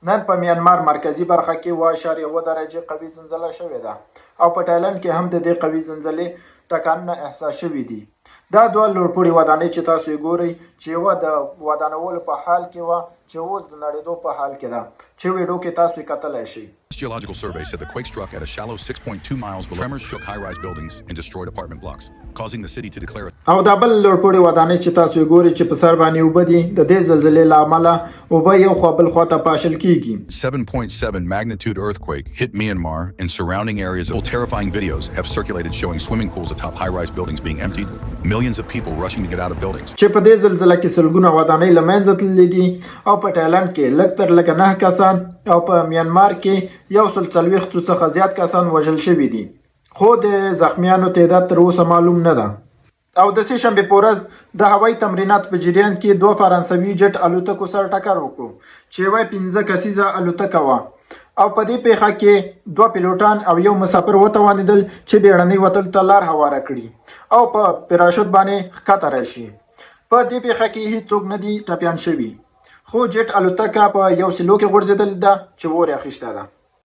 نن په میانمار مرکزي برخه کې 7.1 درجې قوي زلزله شوې ده او په ټایلنډ کې هم د دې قوي زلزلې ټکانونه احساس شوي دي. دا دوه لوړپوړې ودانۍ چې تاسو یې ګورئ، چې یوه د ودانولو په حال کې وه، چې اوس د نړېدو په حال کې ده، چې ویډیو کې تاسو یې کتلی شئ. Geological Survey said the quake struck at a shallow 6.2 miles below. Tremors shook high-rise buildings and destroyed apartment blocks, causing the city to declare او دا بل لوړپوړې ودانۍ چې تاسو یې ګورئ، چې په سر باندې اوبه دي، د دې زلزلې له امله اوبه یو خوا بل خوا ته پاشل کیږي. 7.7 magnitude earthquake hit Myanmar and surrounding areas. Terrifying videos have circulated showing swimming pools atop high-rise buildings being emptied, millions of people rushing to get out of buildings. چې په دې زلزله کې سلګونه ودانۍ له منځه تللې دي او په ټایلنډ کې لږ تر لږه نهه کسان او په میانمار کې 140 څخه زیات کسان وژل شوي دي، خو د زخمیانو تعداد تر اوسه معلوم نه ده. او د سه شنبې په ورځ د هوایي تمریناتو په جریان کې دوه فرانسوي جټ الوتکو سره ټکر وکړو، چې یوه 5 کسیزه الوتکه وه، او په دې پیښه کې دوه پیلوټان او یو مسافر وتوانېدل چې بیړنۍ وتلو ته لار هواره کړي او په پراشوت باندې ښکته راشي. په دې پیښه کې هیڅوک نه دي ټپیان شوي، خو جټ الوتکه په یو سیلو کې غورځېدلې ده چې اور یې اخیستی ده.